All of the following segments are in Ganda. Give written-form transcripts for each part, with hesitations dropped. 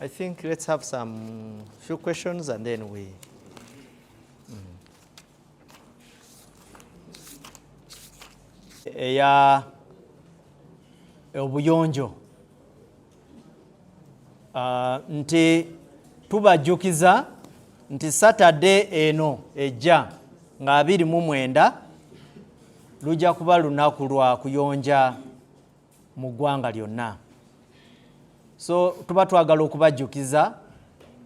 I think let's have some few questions and then we. Eya obuyonjo, nti tubajjukiza nti Saturday eno ejja nga 29 lujja kuba lunaku lwa kuyonja mu ggwanga lyonna. So tuba twagala okubajjukiza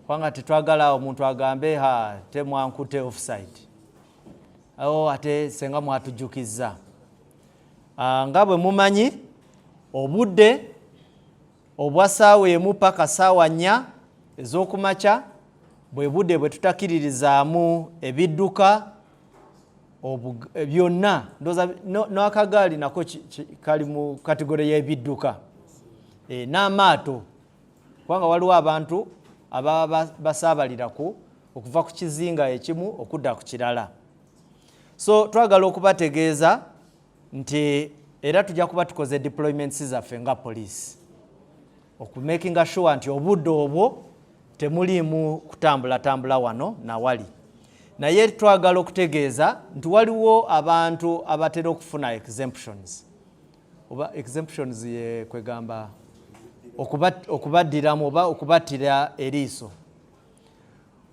kubanga tetwagala omuntu agambe, "Ha, temwankute offside o, ate senga mwatujjukizza." Nga bwe mumanyi, obudde obwa saawa 1 paka saawa 4 ez'okumakya bwe budde bwe tutakiririzaamu ebidduka byonna. Ndowooza n'akagaali nako kali mu category y'ebidduka, n'amaato, kubanga waliwo abantu ababa basaabaliraku okuva ku kizinga ekimu okudda ku kirala. So twagala okubategeeza nti era tujja kuba tukoze deployments zaffe nga poliisi okumakinga sure nti obudde obwo temuliimu kutambulatambula wano nawali. Naye twagala okutegeeza nti waliwo abantu abatera okufuna exemptions, oba exemptions ye kwegamba okubaddiramu oba okubattira eriiso,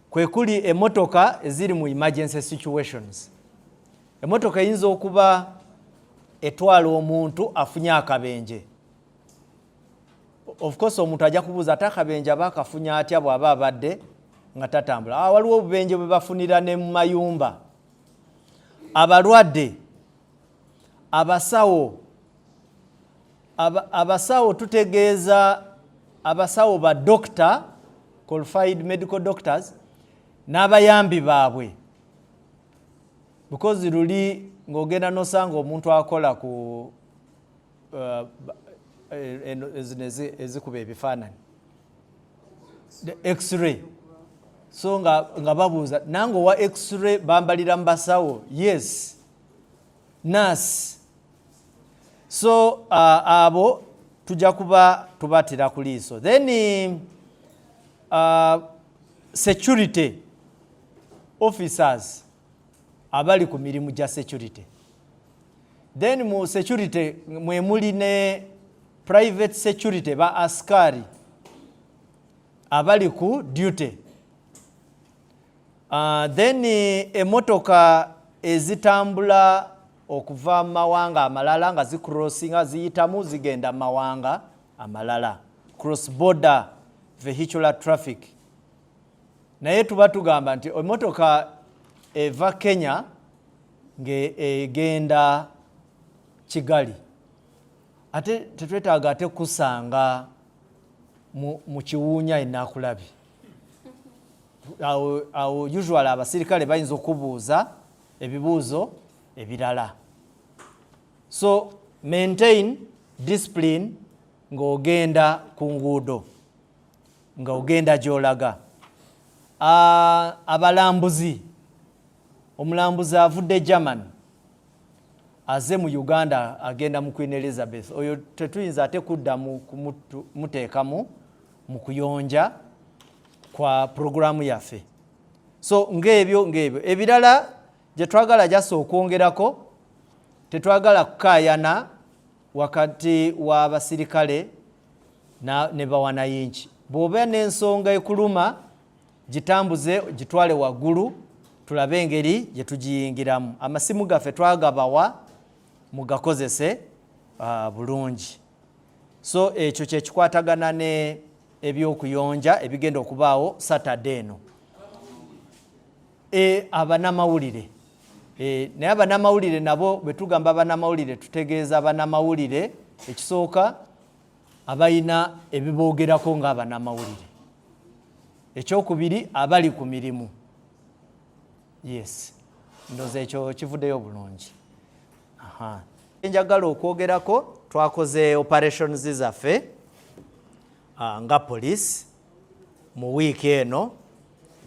kwe kuli emmotoka eziri mu emergency situations. Emmotoka eyinza okuba etwala omuntu afunye akabenje. Of course omuntu ajja kubuuza, ate akabenje aba akafunye atya bw'aba abadde nga tatambula? Waliwo obubenje bwe bafunira ne mu mayumba. Abalwadde, abasawo, abasawo tutegeeza abasawo ba doctor, qualified medical doctors n'abayambi baabwe, because luli ng'ogenda n'osanga omuntu akola ku zino ezikuba ebifaananyi, the X-ray. So nga babuuza nange owa X-ray bambalira mu basawo? Yes, nurse. So abo tujja kuba tubatira ku liiso. Then security officers abali ku mirimu gya security. Then mu security mwe muli ne private security, ba askari abali ku duty. Then emotoka ezitambula okuva mu mawanga amalala nga zicrossinga, ziyitamu zigenda mu mawanga amalala, cross border vehicular traffic. Naye tuba tugamba nti emotoka eva Kenya ng'egenda Kigali, ate tetwetaaga ate kusanga mu kiwuunya enakulabi awo. Awo usually abasirikale bayinza okubuuza ebibuuzo ebirala. So maintain discipline ng'ogenda ku nguudo, ng'ogenda gy'olaga. Abalambuzi, omulambuzi avudde German aze mu Uganda, agenda mu Queen Elizabeth, oyo tetuyinza ate kuddamu kumuteekamu mu kuyonja kwa puroguramu yaffe. So ng'ebyo ebirala gye twagala jasa okwongerako, tetwagala kukaayana wakati w'abasirikale ne bawanayinki. Bw'oba n'ensonga ekuluma, gitambuze, gitwale waggulu, tulabe engeri gye tugiyingiramu. Amasimu gaffe twagabawa, mugakozese bulungi. So ekyo kyekikwatagana ne ebyokuyonja ebigenda okubaawo Saturday eno. Abanamawulire, naye abanamawulire nabo bwe tugamba abanamawulire, tutegeeza abanamawulire ekisooka abalina ebiboogerako ng'abanamawulire, ekyokubiri abali ku mirimu. Yes, ndowooza ekyo kivuddeyo bulungi. Aha. Njagala okwogerako, twakoze operations zaffe nga police mu wiiki eno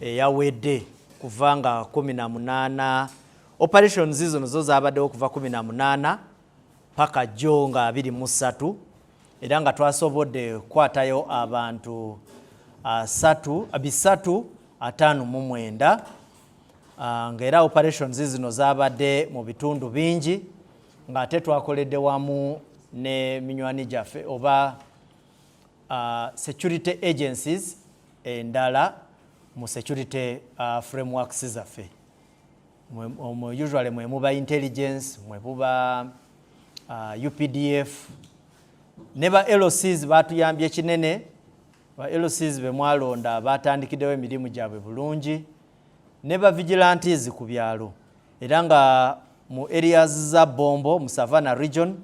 eyawedde kuva nga 18. Operations zino zo zabaddewo kuva 18 paka jjo nga 23, era nga twasobodde kukwatayo abantu 359, ng'era operations zino zabadde mu bitundu bingi, ng'ate twakoledde wamu ne minywani gyaffe oba security agencies endala mu security frameworks zaffe. Usually mwe muba intelligence, mwe muba UPDF ne ba LCs. Batuyambye kinene. Ba LCs be mwalonda batandikiddewo emirimu gyabwe bulungi, ne ba vigilantes ku byalo. Era nga mu areas za Bombo mu Savannah Region,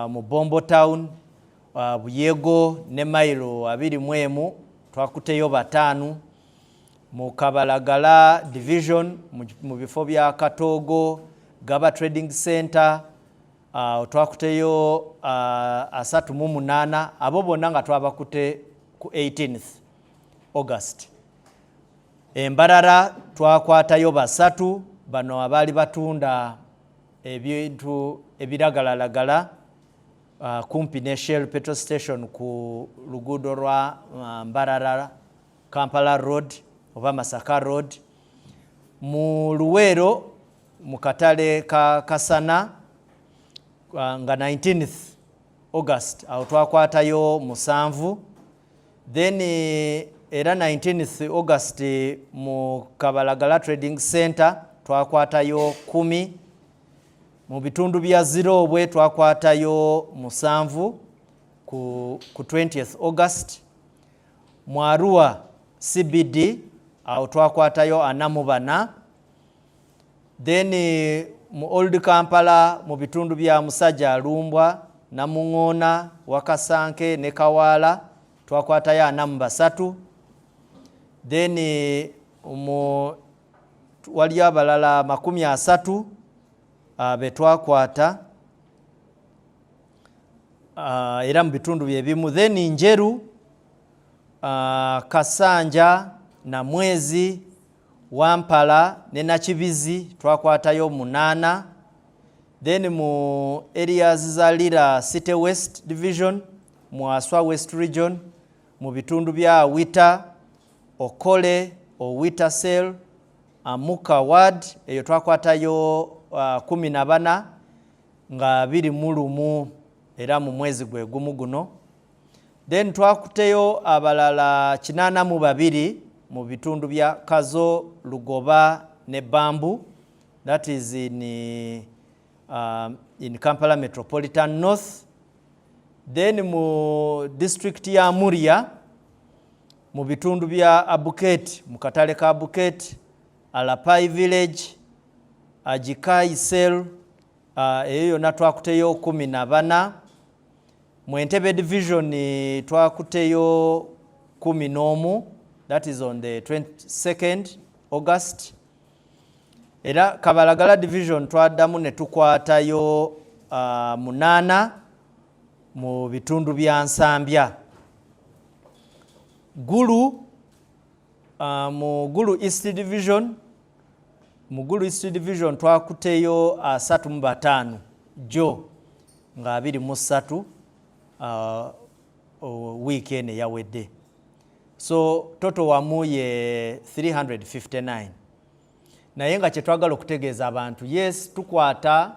mu Bombo Town, Buyego ne mailo 21, twakuteyo bataano. Mu Kabalagala Division, mu bifo bya Katogo, Gaba Trading Center, twakuteyo 38. Abo bonna nga twabakute ku 18th August. Embarara twakwatayo basatu, bano abaali batunda ebintu ebiragalalagala kumpi ne Shell petrol station ku luguudo lwa Mbarara Kampala Road oba Masaka Road. Mu Luweero, mu katale ka Kasana, nga 19th August, awo twakwatayo musanvu. Then era 19th August mu Kabalagala Trading Center twakwatayo 10. Mu bitundu bya Zirobwe twakwatayo musanvu ku 20th August. Mu Arua CBD awo twakwatayo 44. Then mu Old Kampala, mu bitundu bya Musajja Alumbwa, Namuŋoona, Wakasanke ne Kawaala, twakwatayo 43. Then mu waliyo abalala 30 be twakwata era mu bitundu byebimu. Then Njeru, Kasanja, Namwezi, Wampala ne Nakibizi twakwatayo munaana. Then mu areas za Lira City West Division mu Aswa West Region, mu bitundu bya Wita, Okole, Owita Cell, Amuka Ward, eyo twakwatayo 14 nga 21, era mu mwezi gwe gumu guno. Then twakuteyo abalala 82 mu bitundu bya Kazo, Lugoba ne Bambu, that is in Kampala Metropolitan North. Then mu district ya Muria, mu bitundu bya Abuket, mu katale ka Abuket, Alapai Village, Ajikai Cell, eyo yonna twakuteyo 14. Mu Entebbe Division twakuteyo 11, that is on the 22nd August. Era Kabalagala Division twaddamu ne tukwatayo munaana mu bitundu bya Nsambya. Gulu, mu Gulu East Division, mu Gulu East Division twakuteyo 35 jo nga 23, wiiki eno eyawedde. So total wamu ye 359. Naye nga kyetwagala okutegeeza abantu, yes, tukwata,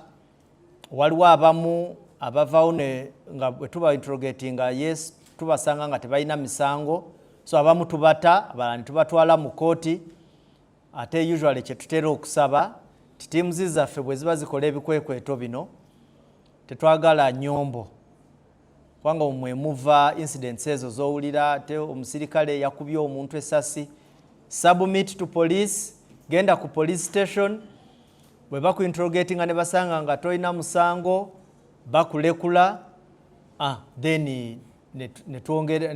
waliwo abamu abavaawo ne nga bwe tuba interrogatinga, yes, tubasanga nga tebalina misango. So abamu tubata, abalala ne tubatwala mu kooti. Ate usually kyetutera okusaba ti teams zaffe bwe ziba zikola ebikwekweto bino, tetwagala nyombo, kubanga mwe muva incidents ezo z'owulira, ate omusirikale yakubye omuntu esasi. Submit to police, genda ku police station, bwe bakuinterrogatinga ne basanga nga tolina musango, bakulekula. Then ne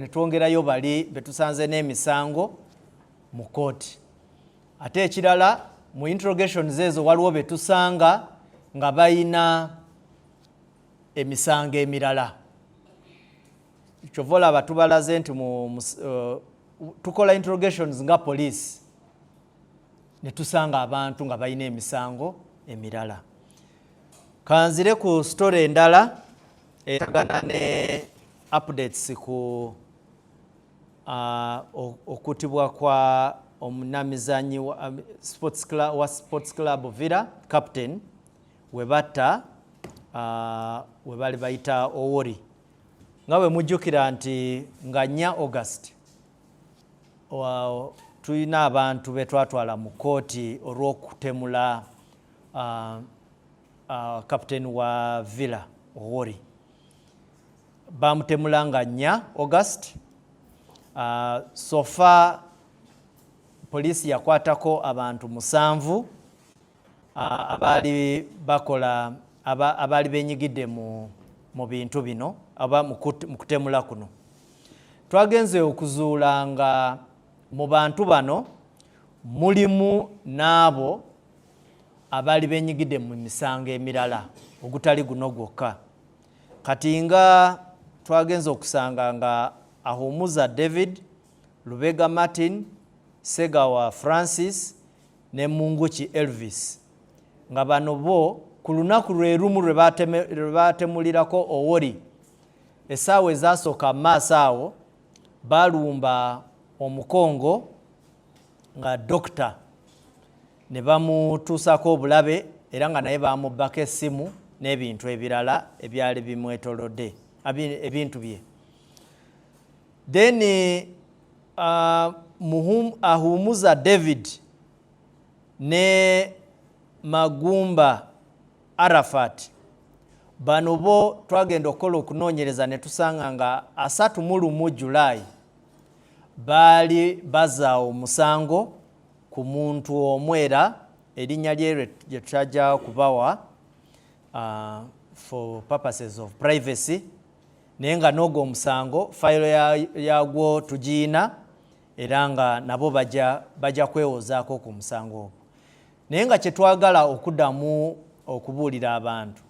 twongerayo bali betusanze n'emisango mu kooti. Ate ekirala, mu interrogations ezo waliwo betusanga nga bayina emisango emirala. Kyova olaba tubalaze nti tukola interrogations nga police ne tusanga abantu nga balina emisango emirala. Kanzire ku story endala etagana ne updates ku Okuttibwa kwa omunamizanyi wa, sports club, wa Sports Club Villa, captain we batta, we bali bayita Owori. Nga bwe mujjukira nti nga 4 August tulina abantu be twatwala mu kkooti olw'okutemula captain wa Villa Owori. Bamutemula nga 4 August. So far poliisi yakwatako abantu 7 abaali bakola abaali benyigidde mu bintu bino aba mu kutemula kuno. Twagenze okuzuula nga mu bantu bano mulimu n'abo abaali benyigidde mu misango emirala ogutali guno gwokka. Kati nga twagenze okusanga nga Ahumuza David, Lubega Martin, Segawa Francis ne Munguki Elvis, nga bano bo ku lunaku lwe lumu lwe batemulirako Owori, essaawa ezasooka mu maaso awo, balumba omukongo nga dokita ne bamutuusako obulabe, era nga naye bamubbako essimu n'ebintu ebirala ebyali bimwetolodde, ebintu bye. Then Ahumuza David ne Magumba Arafat, bano bo twagenda okukola okunoonyereza ne tusanga nga 31 July baali bazaawo omusango ku muntu omwera, erinnya lye lye tutajja kubawa for purposes of privacy, naye nga n'ogwo omusango fayiro yagwo tugiina, era nga nabo bajja kwewozaako ku musango ogwo. Naye nga kyetwagala okuddamu okubuulira abantu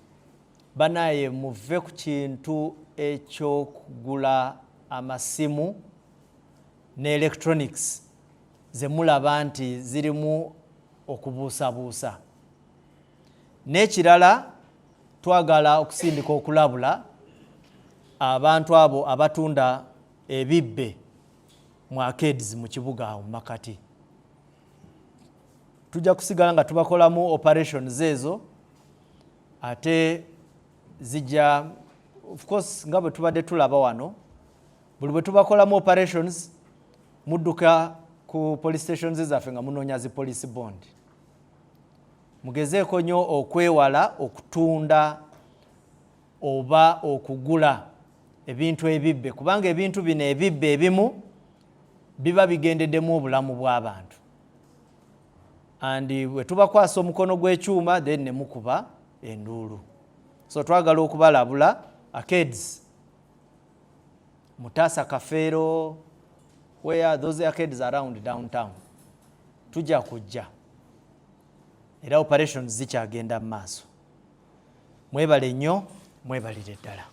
banaye, muve ku kintu ekyokugula amasimu ne electronics ze mulaba nti zirimu okubuusabuusa. N'ekirala, twagala okusindika okulabula abantu abo abatunda ebibbe mu arcades mu kibuga awo Makati. Tujja kusigala nga tubakolamu operations ezo, ate zijja, of course, nga bwe tubadde tulaba wano, buli bwe tubakolamu operations mudduka ku police stations zaffe nga munoonya zi police bond. Mugezeeko nnyo okwewala okutunda oba okugula ebintu ebibbe, kubanga ebintu bino ebibbe ebimu biba bigendeddemu obulamu bw'abantu, and bwe tubakwasa omukono gw'ekyuma, then ne mukuba enduulu. So twagala okubalabula, arcades, Mutaasa, Kafeero, where those arcades around downtown, tujja kujja, era operations zikyagenda mu maaso. Mwebale nnyo, mwebalire ddala.